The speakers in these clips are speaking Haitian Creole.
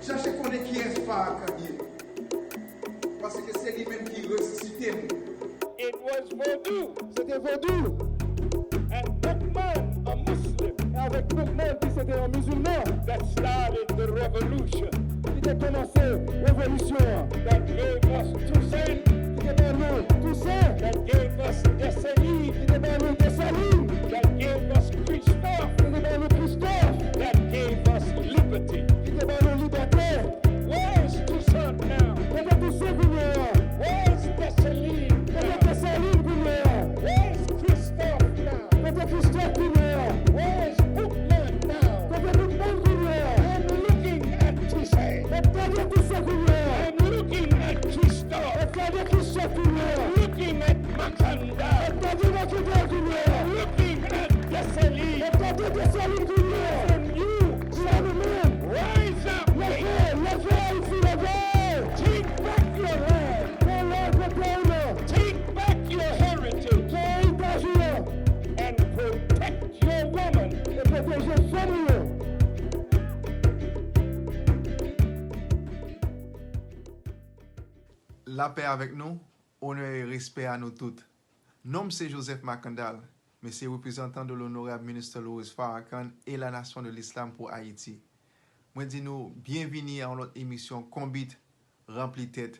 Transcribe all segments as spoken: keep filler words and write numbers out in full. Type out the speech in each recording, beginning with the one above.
Chache konnen kiyès Farrakhan ye. Paske se li menm ki resisite m. It was Vodou. Se te vodou. And Boukman, a Muslim, E avèk Boukman ki se te yon mizilman that started the revolution. Ki te kòmanse revolisyon an. That gave us Toussaint. Ki te ban nou Tousen. That gave us Dessalines. Ki te ban nou Desalin. That gave us Christophe. Ki te ban nou Kristòf. That gave us liberty. Ki te ban nou libète. Where is Toussaint now? Kote Tousen kounye a? Where is Dessalines Kote now? Desalin kounye a? Where is Christophe now? Kote Kristòf kounye a? Where is Boukman now? Kote Boukman kounye a? I'm looking at Toussaint. Mwen gade Tousen kounye a. I'm looking at Christophe. Mwen gade Kristòf kounye a. Looking at Macondo. Mwen gade Macondo kounye a. Looking at Dessalines. Mwen gade Desalin kounye a. And you Sa nou menm. rise up. Leve, leve Ayiti, leve. Take back your land. Pran laj nan peyi w nan. Take back your heritage. Pran eritaj ou an. And protect your woman. E pwoteje fanm ou yo. Lapè avèk nou, onè e respè a nou tout. Non m se Joseph Makandal, men se reprezantan de l'honorable Minister Louis Farrakhan et la Nation de l'Islam pour Haïti. Mwen di nou byenvini a yon lòt emisyon Konbit, Ranpli Tèt,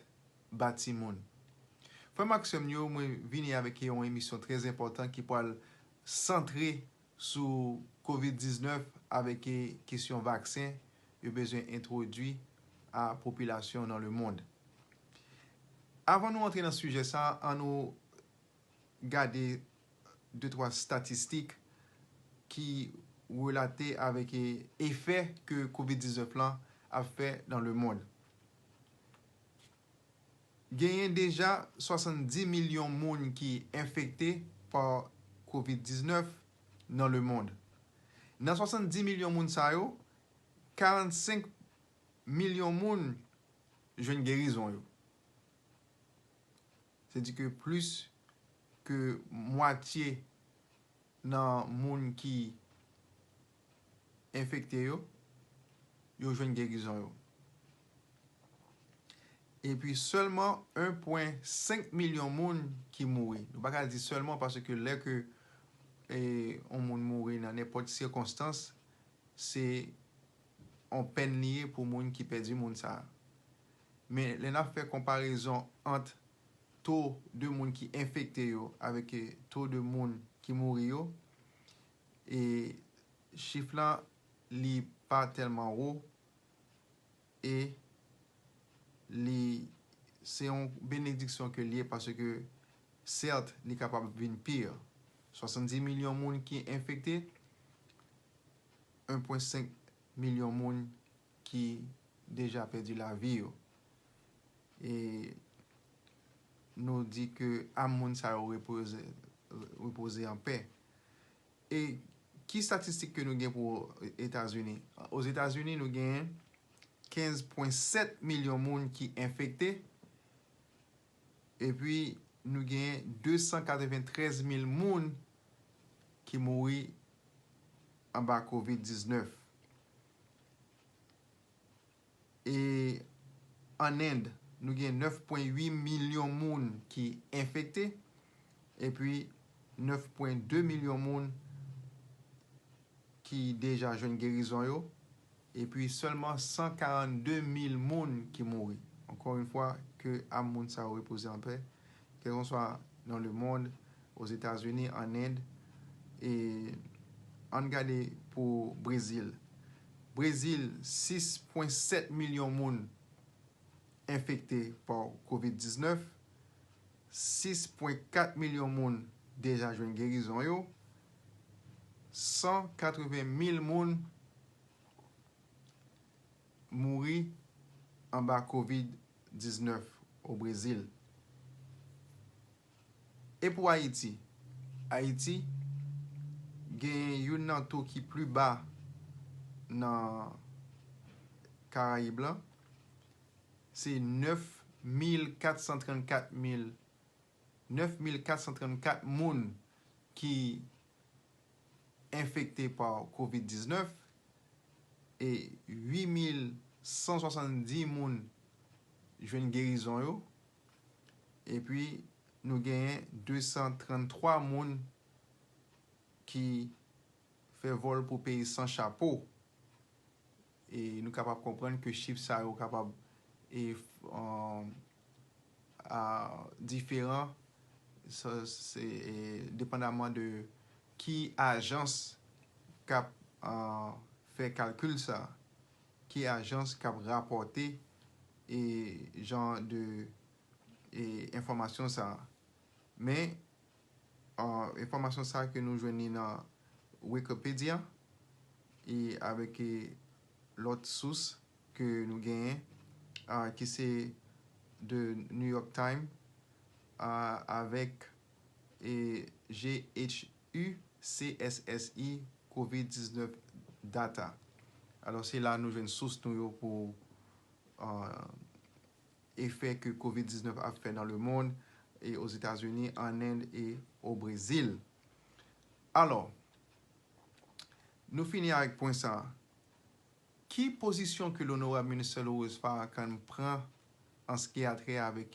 Bati Moun. Frè m ak sè m yo, mwen vini avèk yon emisyon trè enpòtan ki pral santre sou kovid diznèf avèk kesyon vaksen yo bezwen entwodui a popilasyon nan lemonn. Avan nou antre nan sijè sa, ann nou gade de twa statistik ki relate avèk efè ke kovid diznèf lan ap fè nan lemonn. Genyen deja swasanndis milyon moun ki enfekte pa kovid diznèf nan lemonn. Nan swasanndis milyon moun sa yo, karannsenk milyon moun jwenn gerizon yo. Se di ke plis ke mwatye nan moun ki enfekte yo, yo jwenn gerizon yo. Epi sèlman en pwen senk milyon moun ki mouri. Nou pa ka di sèlman paske lè ke e, yon moun mouri nan nenpòt sikonstans, se yon pèn li ye pou moun ki pèdi moun sa a. Men lè n ap fè konparezon ant to de moun ki enfekte yo avèk e, to de moun ki mouri yo, e chif lan li pa tèlman wo e li se yon benediksyon ke l ye paske sèt li kapab vin pi. Swasanndis milyon moun ki enfekte, en pwen senk milyon moun ki deja pèdi lavi yo. E nou di ke am moun sa yo repoze, repoze an pè. E ki statistik ke nou gen pou Etazini? Ozetazini, nou gen kenz pwen sèt milyon moun ki enfekte, epi nou gen de san katreventrèz mil moun ki mouri anba kovid diznèf. E ann End, nou gen nèf pwen uit milyon moun ki enfekte, epi nèf pwen de milyon moun ki deja jwenn gerizon yo, epi sèlman san karannde mil moun ki mouri. Encore une fois, ke am moun sa yo repoze an pè, kèlkanswa nan lemonn, Ozetazini, ann End, e ann gade pou Brezil. Brezil, sis pwen sèt milyon moun enfekte pa kovid diznèf, sis pwen kat milyon moun deja jwenn gerizon yo, san katreven mil moun mouri anba kovid diznèf o Brezil. E pou Ayiti? Ayiti gen youn nan to ki pli ba nan Karayib lan. Se nèf mil kat san trannkat mil, nèf mil kat san trannkat moun ki enfekte pa kovid diznèf e uit mil san swasanndis moun jwenn gerizon yo, epi nou genyen de san tranntwa moun ki fè vòl pou peyi san chapo. E nou kapab konprann ke chif sa yo kapab e, f- an, a, diferan, sa, se, e, depandaman de ki ajans k ap, a, fè kalkil sa, ki ajans k ap rapòte e jan de e enfòmasyon sa. Men, a, enfòmasyon sa ke nou jwenn li nan Wikipedia e avèk e lòt sous ke nou genyen, a, ki se The New York Times, a, avèk e G H U C S S I COVID diznèf data. Alò, se la nou jwenn sous nou yo pou, a, efè ke COVID diznèf ap fè nan lemonn, e Ozetazini, an End e o Brezil. Alò, nou fini avèk pwen sa. Ki pozisyon ke Onorab Ministè Lawrence Farrakhan pran an ce qui a trait avèk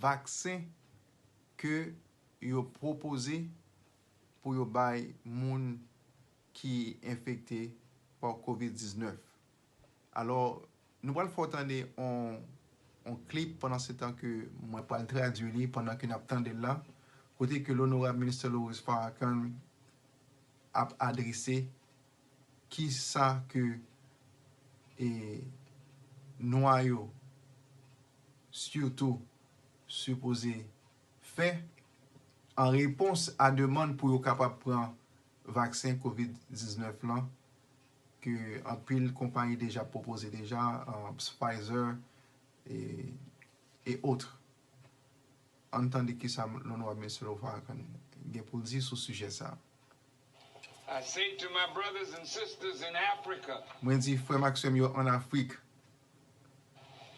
vaksen ke yo pwopoze pou yo bay moun ki enfekte pa COVID diznèf? Alò, nou pral fè w tande on, on klip pandan se tan ke mwen pral tradui li pandan ke n ap tande l la, kote ke Onorab Ministè Lawrence Farrakhan ap adrese ki sa ke e, nwa yo sitou sipoze fè an repons a demann pou yo kapab pran vaksen COVID diznèf lan ke anpil konpayi deja pwopoze deja, a, Pfizer e, e otre. Ann tande kisa Onorab Ministè Farrakhan gen pou l di sou sijè sa a. I say to my brothers and sisters in Africa, Mwen di frè m ak sè m yo ann Afrik,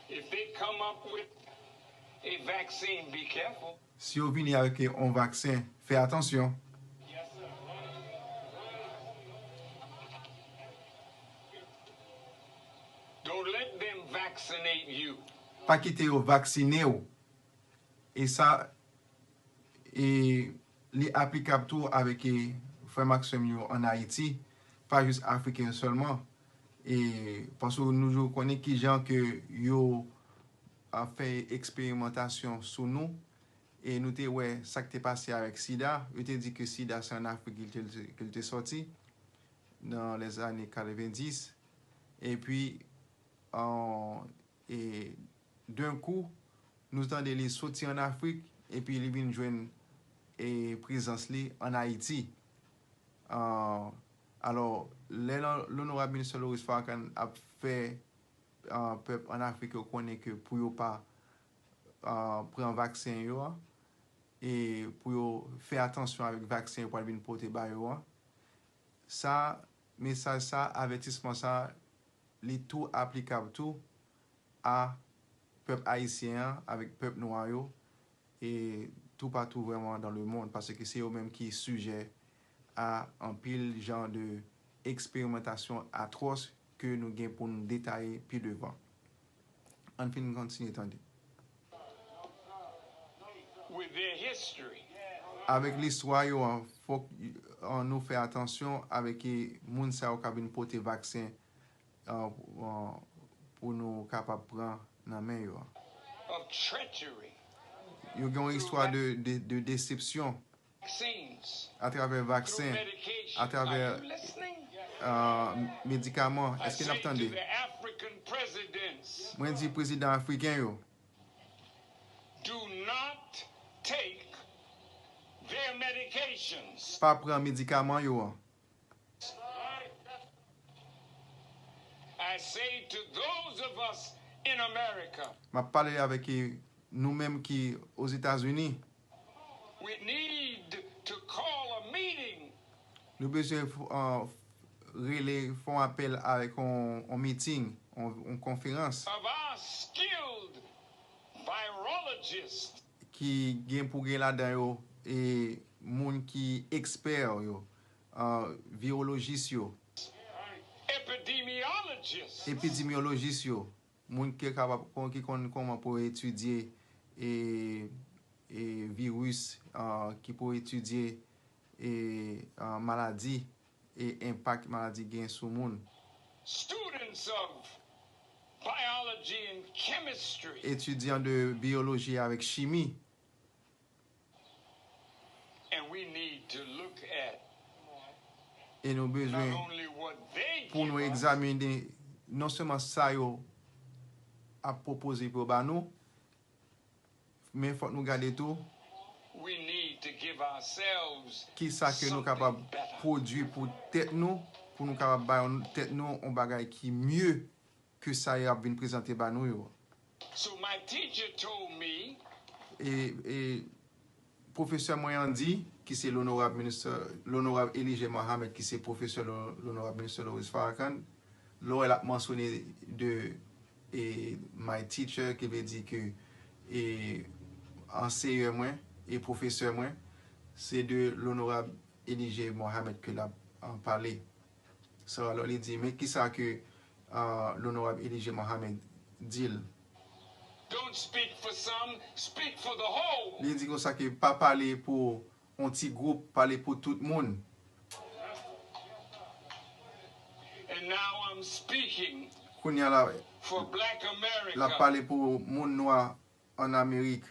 if they come up with a vaccine, be careful. Si yo vini avèk yon vaksen, fè atansyon. Don't let them vaccinate you. Pa kite yo vaksine w. E sa, e, li aplikab tou avèk e, frè m ak sè m yo ann Ayiti, pa jis Afriken yo sèlman. E, paske nou konnen kijan ke yo ap fè eksperimantasyon sou nou, e nou te wè sa k te pase avèk sida. Yo te di ke sida se ann Afrik ke l te, ke l te sòti nan lèzane katrevenndis. Epi, an, e, d'un coup, nou tande li soti ann Afrik, epi li vin jwenn, e, prezans li ann Ayiti. An, alò, lè Onorab Ministè Lawrence Farrakhan ap fè, an, pèp ann Afrik yo konnen ke pou yo pa, an, pran vaksen yo a, e pou yo fè atansyon avèk vaksen yo pral vin pote ba yo a, sa, mesaj sa, avètisman sa, li tou aplikab tou a pèp ayisyen an avèk pèp nwa yo, e toupatou vrèman dans le monde, paske se yo menm ki sijè a anpil jan de eksperimantasyon atwòs ke nou gen pou n detaye pi devan. Ann fin kontinye tande. With their history. Avèk listwa yo an, fòk, an, nou fè atansyon avèk e moun sa yo k ap vin pote vaksen, an, an, pou nou kapab pran nan men yo an. Of treachery. Yo gen yon istwa de, de, de desepsyon. Vaccines, atravè vaksen, through medication. Atravè, are you listening? Ah, medikaman. Èske n ap tande? I say to the African presidents, mwen di prezidan afriken yo, do not take their medications. Pa pran medikaman yo an. I say to those of us in America, m ap pale avèk e, nou menm ki Ozetazini. We need to call a meeting. Nou bezwen f- an, rele, fè yon apèl avèk yon, yon miting, yon, yon konferans. Of our skilled virologists. Ki gen pou gen ladan yo e moun ki ekspè yo, an, virolojis yo. Epidemiologists. Epidemyolojis yo, moun ki kapab, kon- ki konn kòman pou etidye e, e viris, ah, ki pou etidye e ah, maladi e enpak maladi gen sou moun. Students of biology and chemistry. Etidyan de biyoloji avèk chimi. And we need to look at E nou not bezwen only what they pou give nou us, egzamine non sèlman sa yo ap pwopoze pou yo ba nou, men fòk nou gade tou we need to give ourselves ki sa ke nou kapab something better. Pwodui pou tèt nou, pou nou kapab bay tèt nou yon bagay ki mye ke sa yo ap vin prezante ba nou yo. So my teacher told me E, e pwofesè mwen an di, ki se lonorab ministè, lonorab Elijah Muhammad, ki se pwofesè lo- lonorab ministè Louis Farrakhan, lè w wè l ap mansyone de e, my teacher, ki vle di ke e, anseyè mwen e pwofesè mwen, se de lonorab Elijah Muhammad ke l ap ah, pale. So, alò, li di, men kisa ke ah, lonorab Elijah Muhammad di l? Don't speak for some, speak for the whole. Li di konsa ke pa pale pou yon ti gwoup, pale pou tout moun. And now I'm speaking Kounye a la, for black America, l ap pale pou moun nwa ann Amerik.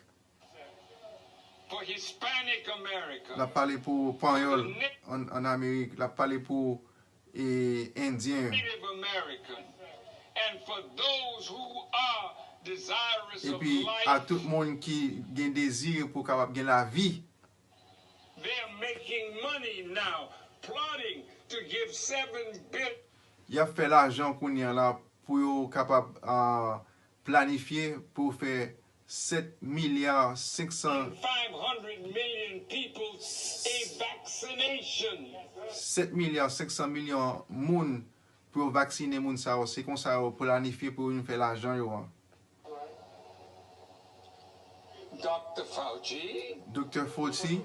For Hispanic America, L ap pale pou Panyòl ann ann Amerik. L ap pale pou e, Endyen yo. Native American, and for those who are desirous of Epi life, a tout moun ki gen dezi pou kapab gen lavi, they're making money now, plotting to give seven billion y ap fè lajan kounye a la pou yo kapab ah, planifye pou fè sèt milya senk san five hundred million people a vaccination. Sèt milya senk san milyon moun pou yo vaksinen moun sa yo. Se konsa yo planifye pou yo vin fè lajan yo an. Doctor Fauci, Doktè Fauci,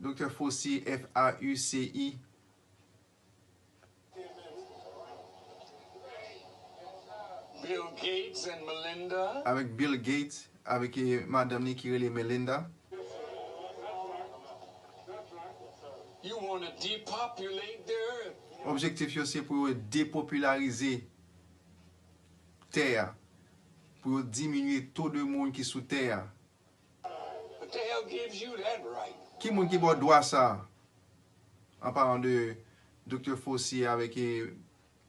Doktè Fauci, F A U C I, Bill Gates and Melinda, avèk Bill Gates, avèk eh, madanm li ki rele Melinda. You want to depopulate the earth. Objektif yo se pou yo depopilarize tè a, pou yo diminye to de moun ki sou tè a. What the hell gives you that right? Ki moun ki ba w dwa sa a? An palan de Doktè Fauci avèk eh,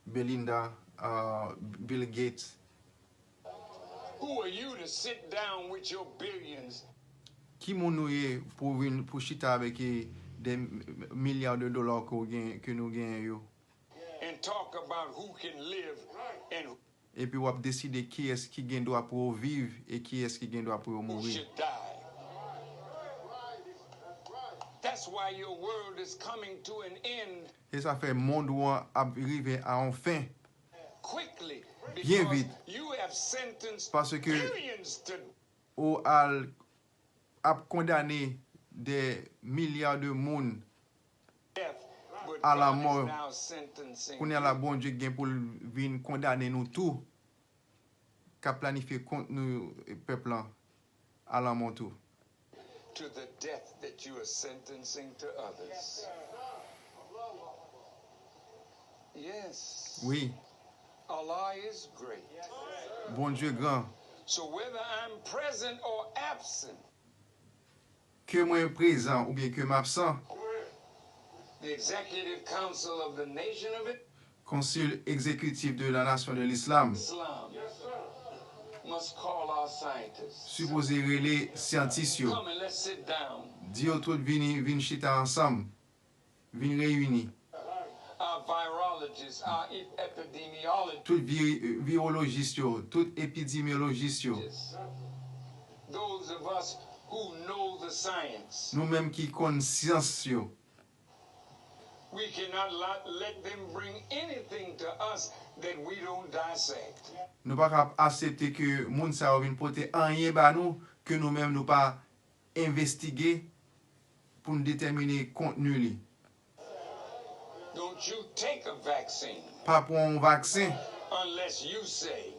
Belinda, ah, Bill Gates. Who are you to sit down with your billions Ki moun ou ye pou vin pou chita avèk eh, de milya de dola ke w gen, ke nou genyen yo? And talk about who can live and Epi w ap deside kiyès ki gen dwa pou yo viv e kiyès ki gen dwa pou yo who mouri. Should die. That's why your world is coming to an end E sa fè mond ou an ap rive a yon fen quickly Bien because vite. You have sentenced Paske billions to ou al ap kondane de milya de moun death, but à la God is mort. Now sentencing Kounye a la you. Bondye gen pou l vin kondane nou tou k ap planifye kont nou pèp lan alanmò tou. To the death that you are sentencing to others. Yes. Wi, Allah is great. Bondye gran. So whether I'm present or absent, Ke mwen prezan oubyen ke m absan, the executive council of the nation of Konsil Egzekitif de la Nasyon de Lislam Islam must call our scientists. Sipoze rele syantis yo, Come and let's sit down. Di yo tout vini, vin chita ansanm, vin reyini. Our virologists, our e- epidemiologists, Tout vi- viwolojis yo, tout epidemyolojis yo, those of us who know the science, nou menm ki konn syans yo, we cannot let, let them bring anything to us that we don't dissect. Nou pa ka aksepte ke moun sa yo vin pote anyen ba nou ke nou menm nou pa envestige pou n detèmine kontni li. Don't You take a vaccine pa pran yon vaksen, unless you say,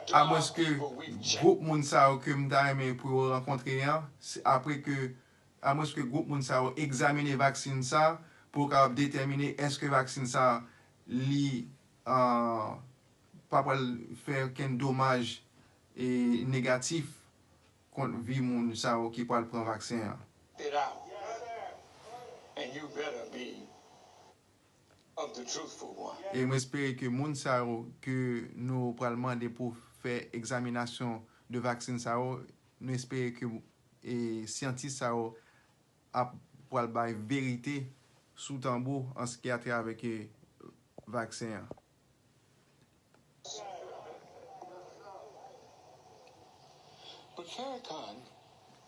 amwens ke gwoup moun sa yo ke m ta renmen pou yo rankontre an, apre ke, amwens ke gwoup moun sa yo egzamine vaksin sa pou yo kapab detèmine èske vaksin sa li pa pral fè okenn domaj e negatif kont vi moun sa yo ki pral pran vaksen an. E m espere ke moun sa yo ke nou pral mande pou fè egzaminasyon de vaksin sa yo, nou espere ke e syantis sa yo ap pral bay verite sou tanbou an se ki a travè ke vaksen an.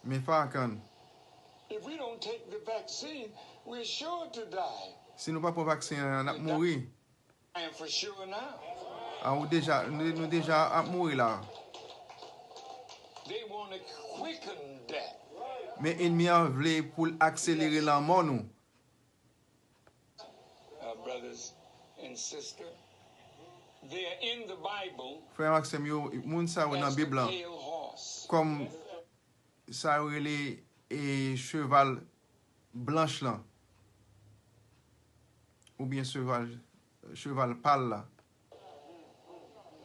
Men Farrakhan, if we don't take the vaccine, we're sure to die. Si nou pa pran vaksen an, n ap mouri. I am for sure now. A, ou deja, nou, nou deja ap mouri la. They want to quicken death. Men enmi an vle pou l akselere lanmò nou. Uh, brothers and sisters, they are in the Bible. Frè m ak sè m yo, moun sa yo nan Bib la kòm sa yo rele e cheval blanch lan oubyen cheval, cheval pal la.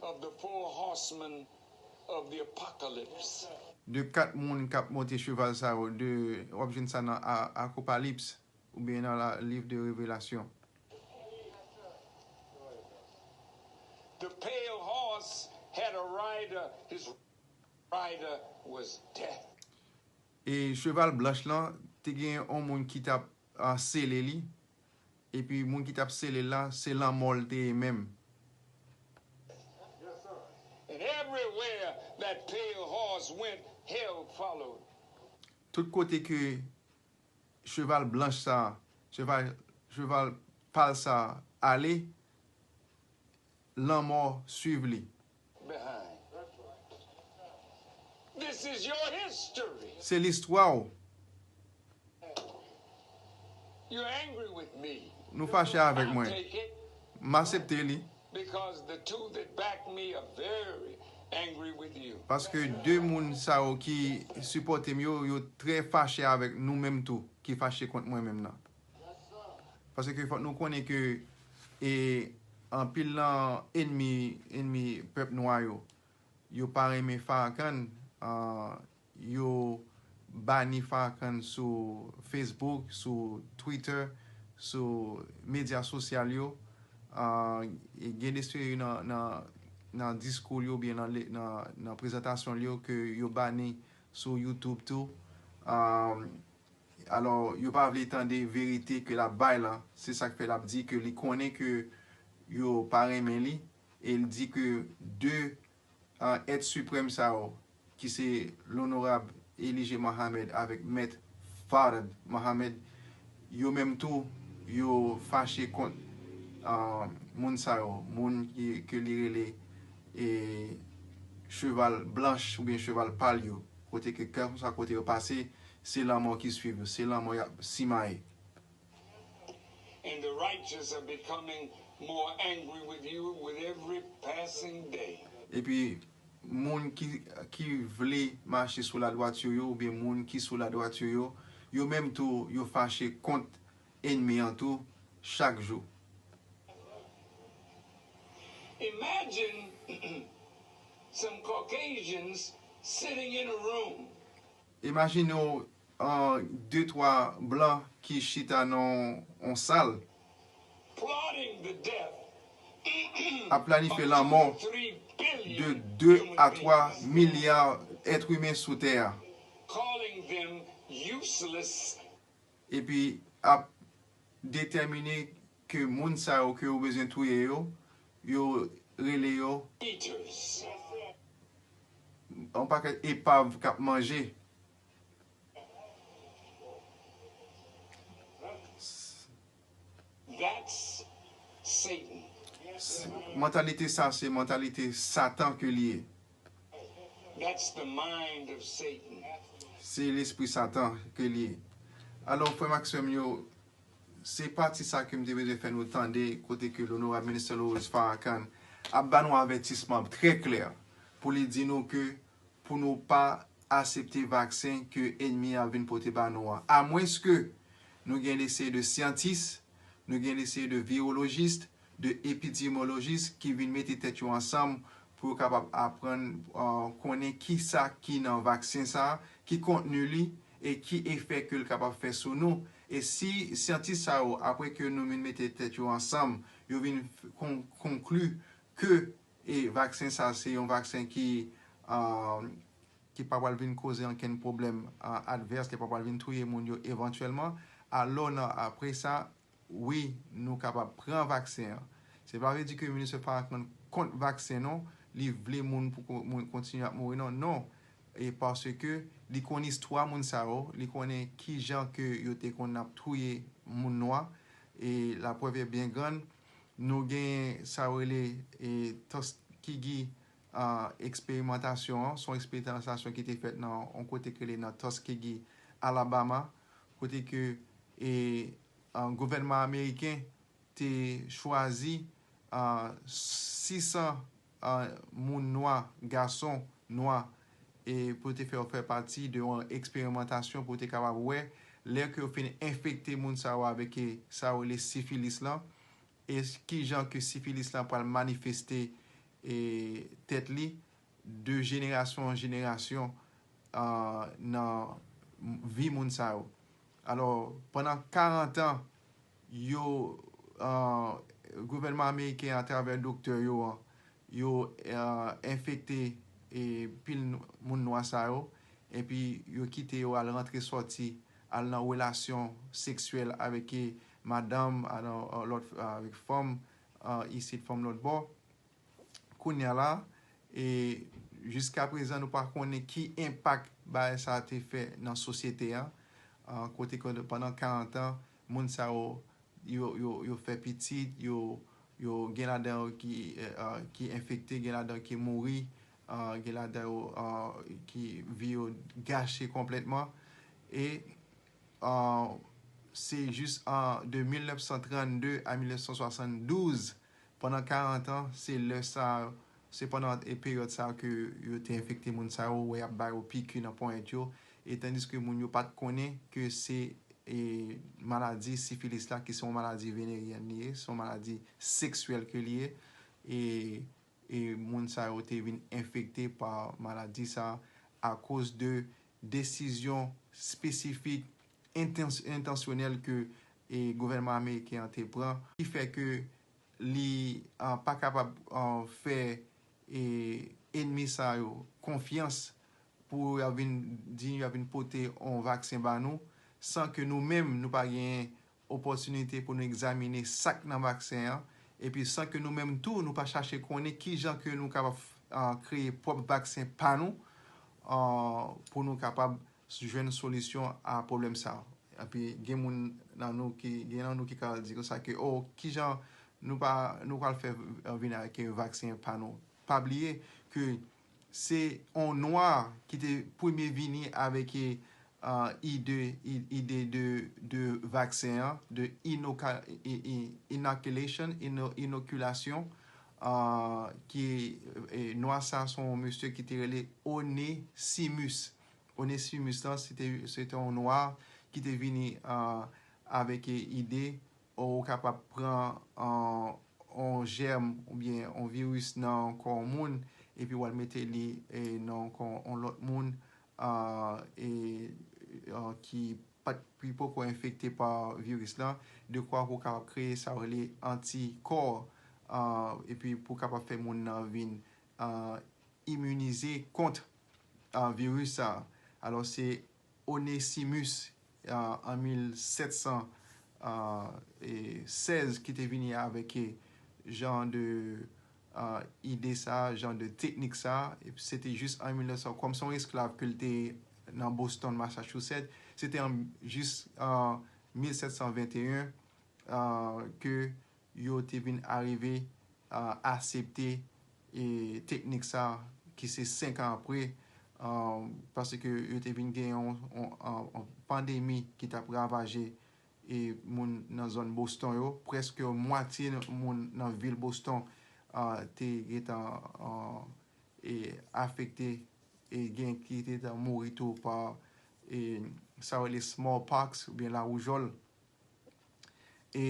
Of the four horsemen of the apocalypse. De kat moun k ap monte cheval sa yo, de, w ap jwenn sa nan Apokalips oubyen nan la, liv de Revelasyon. The pale horse had a rider, his rider was death. E cheval blanch lan te gen yon moun ki t ap sele li, epi moun ki t ap sele l la, se lanmò l te ye menm. And everywhere that pale horse went, hell followed. Tout kote ke cheval blanch sa, cheval, cheval pal sa ale, lanmò swiv li. Behind. This is your history. Se listwa w. You're angry with me. Nou fache avèk mwen. I take it. M aksepte li. Because the two that back me are very angry with you. Paske de moun sa yo ki sipòte m yo, yo trè fache avèk nou menm tou, ki fache kont mwen menm nan. Paske fòk nou konnen ke e anpil nan enmi, enmi pèp nwa yo, yo pa renmen Farrakhan, yo bani Farrakhan sou Facebook, sou Twitter, sou medya sosyal yo. E gen de seri nan, nan, nan diskou l yo oubyen nan, nan, nan prezantasyon l yo ke yo bani sou YouTube tou. Alò, yo pa vle tande verite ke l ap bay lan. Se sa k fè l ap di ke li konnen ke yo pa renmen li. E l di ke de èt siprèm sa yo, ki se Lonorab Elijah Muhammad avèk Mèt Fard Muhammad, yo menm tou, yo fache kont moun sa yo, moun ki, ke li rele e cheval blanch oubyen cheval pal yo, kote ke kèlkeswa kote yo pase, se lanmò ki swiv yo, se lanmò y ap simaye. And the righteous are becoming more angry with you with every passing day. Epi moun ki, ki vle mache sou ladwati yo, oubyen moun ki sou ladwati yo, yo menm tou, yo fache kont enmi an tou chak jou. Imagine some Caucasians sitting in a room. Imajine w de twa blan ki chita nan yon sal ap planifye lanmò de de a twa milya èt imen sou tè a, epi ap detèmine ke moun sa yo ke yo bezwen touye yo, yo rele yo yon pakèt epav k ap manje. That's Satan. Mantalite sa, se mantalite Satan ke li ye. That's the mind of Satan. Se lespri Satan ke li ye. Alò, frè m ak sè m yo, Se pati sa ke m te bezwen fè nou tande, kote ke Onorab Ministè Lawrence Farrakhan ap ba nou avètisman trè klè pou li di nou ke pou nou pa asepte vaksen ke ènmi a vin pote ba nou an. Amwenske nou gen de seri de syantis, nou gen de seri de virolojis, de epidyemolojis ki vin mete tèt yo ansanm pou yo kapab aprann, uh, konnen ki sa ki nan vaksen sa, ki kontni li, e ki efè ke l kapab fè sou nou. E si syantis sa yo, apre ke nou vin mete tèt yo ansanm, yo vin konkli ke e vaksen sa se yon vaksen ki, uh, ki pa pral vin koze ankenn pwoblèm, uh, advès, li pa pral vin touye moun yo evantyèlman, alò nan apre sa, wi, nou kapab pran vaksen an. Se pa vle di ke Minis Farrakhan kont vaksen non, li vle moun pou moun kontinye ap mouri non, non. E paske li konn istwa moun sa yo, li konnen ki jan ke yo te konn ap touye moun nwa, e la preuve est bien grande, nou gen sa yo rele e Tuskegee, uh, eksperimantasyon an, se yon eksperimantasyon ki te fèt nan yon kote ki rele nan Tuskegee, Alabama, kote ke e, uh, gouvènman ameriken te chwazi uh, sis san uh, moun nwa, gason nwa, e pou te fè yo fè pati de yon eksperimantasyon pou te kapab wè lè ke yo fin enfekte moun sa yo avèk e, sa yo rele sifilis lan, e ki jan ke sifilis lan pral manifeste e, tèt li de jenerasyon an jenerasyon uh, nan vi moun sa yo. Alò, pandan karant an, yo, uh, gouvènman ameriken atravè doktè yo an, yo uh, enfekte e pil moun nwa sa yo, epi yo kite yo al rantre sòti, al nan relasyon seksyèl avèk e madanm, al nan, uh, lòt, uh, avèk fanm, uh, isit fanm lòt bò. Kounye a la, e jiska prezan nou pa konnen ki enpak bagay sa te fè nan sosyete a, uh, kote ke pandan karant an, moun sa yo, yo, yo, yo fè pitit, yo, yo gen ladan yo ki, uh, ki enfekte, gen ladan yo ki mouri, uh, gen ladan yo uh, ki vi yo gache konplètman. E uh, se jis an de mil nèf san trannde a mil nèf san swasanndouz, pandan karant an, se lè sa, se pandan e peryòd sa ke yo te enfekte moun sa yo, wè y ap ba yo piki nan ponyèt yo, e tandiske moun yo pa t konnen ke se e, maladi sifilis la, ki se yon maladi veneryèn li ye, se yon maladi seksyèl ke li ye, e, e moun sa yo te vin enfekte pa maladi sa akoz de desizyon espesifik, entans- entansyonèl ke e, gouvènman ameriken an te pran, ki fè ke li uh, pa kapab uh, fè e, ènmi sa yo konfyans pou y ap vin di y ap vin pote yon vaksen ba nou, san ke nou menm nou pa gen opòtinite pou nou egzamine sa k nan vaksen an, epi san ke nou menm tou nou pa chache konnen ki jan ke nou kapab uh, kreye pwòp vaksen pa nou uh, pou nou kapab jwenn solisyon a pwoblèm sa. Epi gen moun nan nou ki gen nan nou ki ka di konsa ke oh, ki jan nou pa nou pral fè vin avèk vaksen pa nou. Pa bliye ke se yon nwa ki te premye vini avèk uh, ide ide de de vaksen an, de inoculation, inokilasyon, uh, ki e, nwa sa se yon mesye ki te rele Onesimus. Onesimus lan se te se te yon nwa ki te vini uh, avèk ide ou kapab pran yon jèm oubyen yon viris nan kò yon moun, epi w al mete li e, nan kò yon lòt moun uh, e, uh, ki pa t ki poko enfekte pa viris lan, dekwa pou w kapab kreye sa yo rele antikò uh, epi pou w kapab fè moun nan vin uh, imunize kont uh, viris sa. Alò se Onesimus uh, an mil sèt san sèz ki te vini avèk jan de uh, ide sa, jan de teknik sa. Se te jis an mil nèf san, kòm se yon esklav ke l te nan Boston, Massachusetts, se te an jis an mil sèt san venteyen uh, ke yo te vin arive uh, asepte e teknik sa ki se senk an apre, uh, paske yo te vin gen yon, yon, yon, yon pandemi ki t ap ravaje e moun nan zòn Boston yo, prèske mwatye moun nan vil Boston, a, te gentan, a, e afekte, e gen ki te mouri tou pa, e sa yo rele smallpox oubyen lawoujòl. E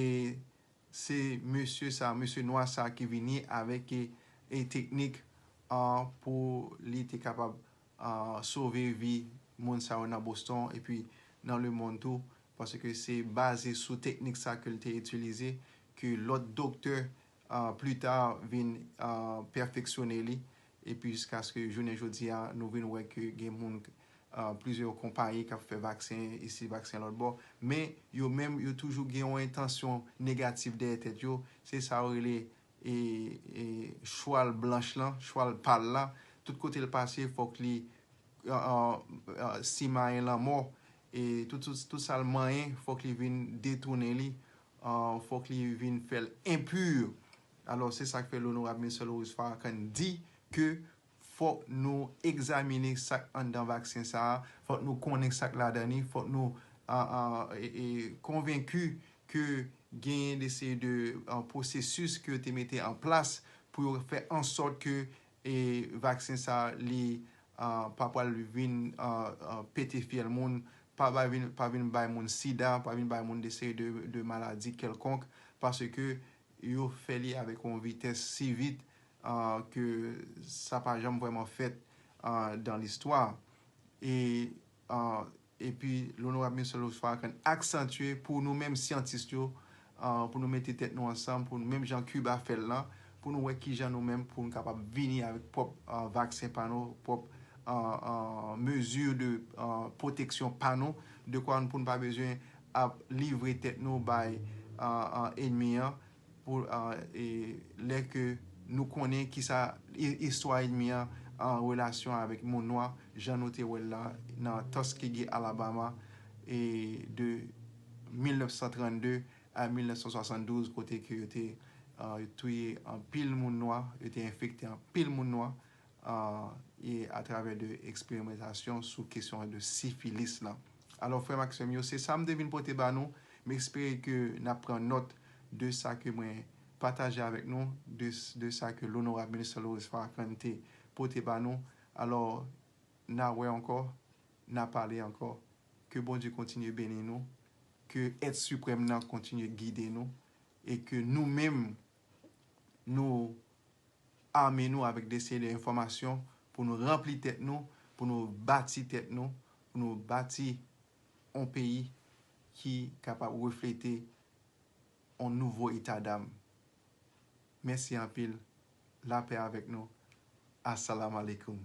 se mesye sa, mesye nwa sa ki vini avèk, e, e teknik, a, pou li te kapab, a, sove vi moun sa yo nan Boston epi nan lemonn tou, paske se baze sou teknik sa ke l te itilize, ke lòt doktè, a, pli ta vin, a, pèfeksyone li, epi jiskaske jounen jodi a, nou vin wè ke gen moun, a, plizyè konpayi k ap fè vaksen isi, vaksen lòt bò, men yo menm, yo toujou gen yon entansyon negatif dèyè tèt yo, se sa yo rele, e, e, chwal blanch lan, chwal pal la, tout kote l pase, fòk li, a, a, a, simayen lanmò, e tout, tout, tout sa l manyen, fòk li vin detounen li, a, fòk li vin fè l enpi. Alò, se sa k fè Lonorab Michel Horace Farrakhan di ke fòk nou egzamine sa k anndan vaksen sa a, fòk nou konnen sa k ladan li, fòk nou, a, a, e, e, konvenki ke genyen de seri de, a, pwosesis ke yo te mete an plas pou yo fè an sòt ke, e, vaksen sa a, li, a, pa pral vin, a, a, pete fyèl moun, pa, pa vin, pa vin bay moun sida, pa vin bay moun de seri de, de maladi kèlkonk, paske yo fè li avèk yon vitès si vit, a, ke sa pa janm vrèman fèt, a, dan listwa. E, a, epi Lonorab Michel Horace Farrakhan aksantye pou nou menm syantis yo, a, pou nou mete tèt nou ansanm, pou nou, menm jan Kiba fè l lan, pou nou wè kijan nou menm pou nou kapab vini avèk pwòp, a, vaksen pa nou, pwòp, a, a, mezi de, a, pwoteksyon pa nou, dekwa pou nou pa bezwen ap livre tèt nou bay, a, a, ènmi an, pou, a, e, lè ke nou konnen kisa i-, istwa ènmi an an relasyon avèk moun nwa, jan nou te wè l la nan Tuskegee, Alabama, e de mil nèf san trannde a mil nèf san swasanndouz, kote ke yo te, a, touye anpil moun nwa, yo te enfekte anpil moun nwa, a, e atravè de eksperimantasyon sou kesyon de sifilis lan. Alò, frè m ak sè m yo, se sa m te vin pote ba nou. M espere ke n ap pran nòt de sa ke mwen pataje avèk nou, de, de sa ke Lonorab Michel Horace Farrakhan te pote ba nou. Alò, n a wè ankò, n a pale ankò. Ke Bondye kontinye beni nou, ke Èt Siprèm nan kontinye gide nou, e ke nou menm, nou ame nou avèk de seri de enfòmasyon pou nou ranpli tèt nou, pou nou bati tèt nou, pou nou bati yon peyi ki kapab reflete yon nouvo etadam. Mèsi anpil. Lapè avèk nou. Assalamu alaikum.